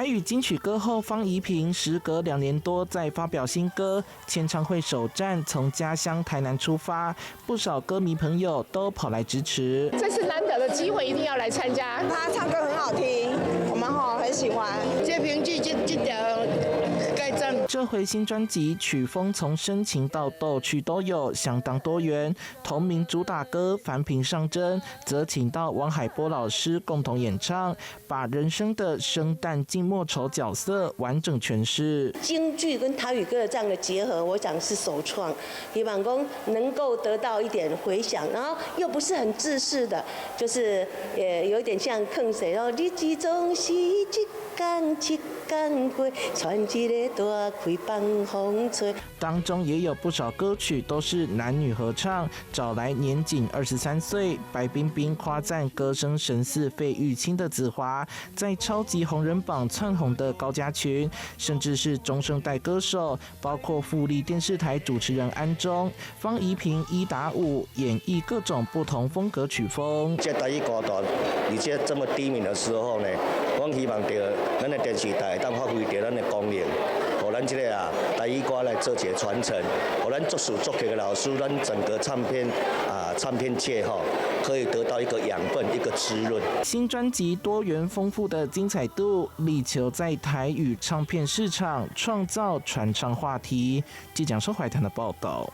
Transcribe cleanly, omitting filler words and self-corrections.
台語金曲歌后方怡平時隔2年多再發表新歌，簽唱會首站從家鄉台南出發，不少歌迷朋友都跑來支持。這是難得的機會，一定要來參加。他唱歌很好聽，我們吼很喜歡。這評劇這這條蓋讚。這回新專輯曲風從深情到逗趣都有，相當多元。同名主打歌《凡平上真》則請到王海波老師共同演唱，把人生的生旦淨末丑角色完整詮釋。京劇跟台語歌的這樣的結合，我想是首創。希望講能夠得到一點迴響，然後又不是很制式的，就是也有點像坑誰哦，日子總是一工一工過，傳一个大開放風吹。當中也有不少歌曲都是男女合唱，找來年僅23歲、白冰冰誇讚歌聲神似費玉清的子華，在超級紅人榜竄紅的高嘉群，甚至是中生代歌手，包括富麗電視台主持人安忠、方怡平1打5，演繹各種不同風格曲風。這台語歌壇，而且這麼低迷的時候呢，我希望著咱的電視台會當發揮著咱的功能，予咱這个啊台語歌來做一個傳承，予咱作詞作曲的老師，咱整個唱片啊唱片界吼，可以得到一個養分，一個滋潤。新專輯多元豐富的精彩度，力求在台語唱片市場創造傳唱話題。記者蘇懷談的報道。